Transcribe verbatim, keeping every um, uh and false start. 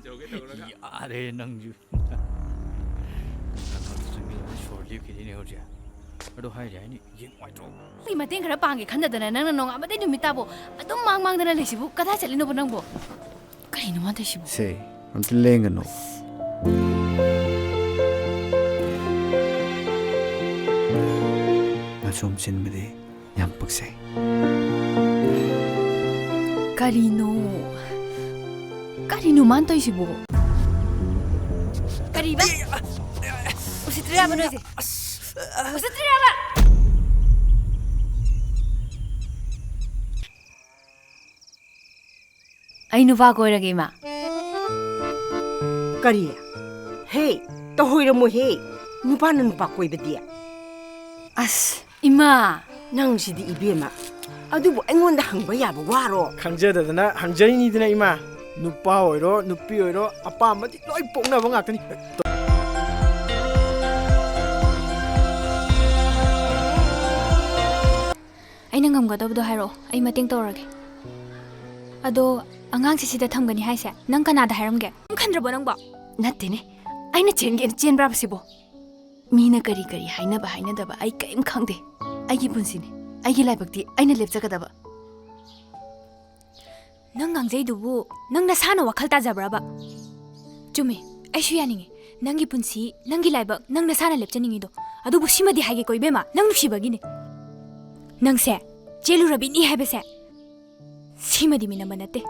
ꯌꯥꯔꯦ ꯅꯪꯁꯨ꯫ ꯅꯪ ꯁꯣꯔ ꯂꯦꯞꯈꯤꯗꯣꯏꯅꯦ ꯍꯧꯖꯤꯛ꯫ ꯑꯗꯣ ꯍꯥꯏꯔꯤ ꯍꯥꯏꯅꯤ, ꯌꯦꯡ ꯅꯨꯡꯉꯥꯏꯇ꯭ꯔꯣ? ꯑꯩ ꯃꯇꯦꯡ ꯈꯔ ꯄꯥꯡꯒꯦ ꯈꯟꯗꯗꯅ ꯅꯪꯅ ꯅꯣꯡꯉꯥꯟꯕꯗꯩ ꯅꯨꯃꯤꯠ ꯇꯥꯕꯣ ꯑꯗꯨꯝ ꯃꯥꯡ ꯃꯥꯡꯗꯅ ꯂꯩꯁꯤꯕꯨ ꯀꯗꯥꯏ ꯆꯠꯂꯤꯅꯣꯕ ꯅꯪꯕꯣ? ꯀꯔꯤꯅꯣ ꯃꯥ ꯇꯧꯏꯁꯤꯕꯣ? ꯁꯦ, ꯑꯝꯇ ꯂꯦꯡꯒꯅꯨ꯫ ꯃꯆꯨꯝ ꯁꯤꯟꯕꯗꯤ ꯌꯥꯝ ꯄꯛꯆꯩ꯫ ꯀꯔꯤꯅꯣ? ꯀꯔꯤꯅꯣ ꯃꯥꯅ ꯇꯧꯔꯤꯁꯤꯕꯣ? ꯀꯔꯤꯕ? ꯎꯁꯤꯠꯇ꯭ꯔꯤꯔꯥꯕ ꯅꯣꯏꯁꯦ? ꯎꯁꯤꯠꯇ꯭ꯔꯤꯔꯥꯕ? ꯑꯩ ꯅꯨꯄꯥ ꯀꯣꯏꯔꯒꯦ, ꯏꯃꯥ꯫ ꯀꯔꯤ? ꯍꯦ, ꯇꯧꯍꯣꯏꯔꯝꯃꯣꯏꯍꯦ꯫ ꯅꯨꯄꯥꯅ ꯅꯨꯄꯥ ꯀꯣꯏꯕꯗꯤ? ꯑꯁ, ꯏꯃꯥ! ꯅꯪꯁꯤꯗꯤ ꯏꯕꯦꯝꯃ, ꯑꯗꯨꯕꯨ ꯑꯩꯉꯣꯟꯗ ꯍꯪꯕ ꯌꯥꯕ ꯋꯥꯔꯣ? ꯈꯪꯖꯗꯗꯅ ꯍꯪꯖꯔꯤꯅꯤꯗꯅ, ꯏꯃꯥ꯫ ꯅꯨꯄꯥ ꯑꯣꯏꯔꯣ, ꯅꯨꯄꯤ ꯑꯣꯏꯔꯣ, ꯑꯄꯥꯝꯕꯗꯤ ꯂꯣꯏ ꯄꯣꯛꯅꯕ ꯉꯥꯛꯇꯅꯤ꯫ ꯑꯩꯅ ꯉꯝꯒꯗꯕꯗꯣ ꯍꯥꯏꯔꯛꯑꯣ, ꯑꯩ ꯃꯇꯦꯡ ꯇꯧꯔꯒꯦ꯫ ꯑꯗꯣ, ꯑꯉꯥꯡꯁꯦ ꯁꯤꯗ ꯊꯝꯒꯅꯤ ꯍꯥꯏꯁꯦ ꯅꯪ ꯀꯅꯥꯗ ꯍꯥꯏꯔꯝꯒꯦ? ꯅꯪ ꯈꯟꯗ꯭ꯔꯕꯣ ꯅꯪꯕꯣ? ꯅꯠꯇꯦꯅꯦ, ꯑꯩꯅ ꯆꯦꯟꯒꯦꯅ ꯆꯦꯟꯕ꯭ꯔꯥꯕ ꯁꯤꯕꯣ? ꯃꯤꯅ ꯀꯔꯤ ꯀꯔꯤ ꯍꯥꯏꯅꯕ ꯍꯥꯏꯅꯗꯕ ꯑꯩ ꯀꯔꯤꯝ ꯈꯪꯗꯦ꯫ ꯑꯩꯒꯤ ꯄꯨꯟꯁꯤꯅꯤ, ꯑꯩꯒꯤ ꯂꯥꯏꯕꯛꯇꯤ ꯑꯩꯅ ꯂꯦꯞꯆꯒꯗꯕ꯫ ꯅꯪ ꯉꯥꯡꯖꯩꯗꯨꯕꯨ ꯅꯪ ꯅꯁꯥꯅ ꯋꯥꯈꯜ ꯇꯥꯖꯕ꯭ꯔꯕ? ꯆꯨꯝꯃꯤ, ꯑꯩꯁꯨ ꯌꯥꯅꯤꯡꯉꯤ꯫ ꯅꯪꯒꯤ ꯄꯨꯟꯁꯤ, ꯅꯪꯒꯤ ꯂꯥꯏꯕꯛ, ꯅꯪ ꯅꯁꯥꯅ ꯂꯦꯞꯆꯅꯤꯡꯉꯤꯗꯣ꯫ ꯑꯗꯨꯕꯨ ꯁꯤꯃꯗꯤ ꯍꯥꯏꯒꯦꯀꯣ ꯏꯕꯦꯝꯃ, ꯅꯪ ꯅꯨꯡꯁꯤꯕꯒꯤꯅꯤ꯫ ꯅꯪꯁꯦ ꯆꯦꯜꯂꯨꯔꯕꯤꯅꯤ ꯍꯥꯏꯕꯁꯦ ꯁꯤꯃꯗꯤ ꯃꯤꯅꯝꯕ ꯅꯠꯇꯦ꯫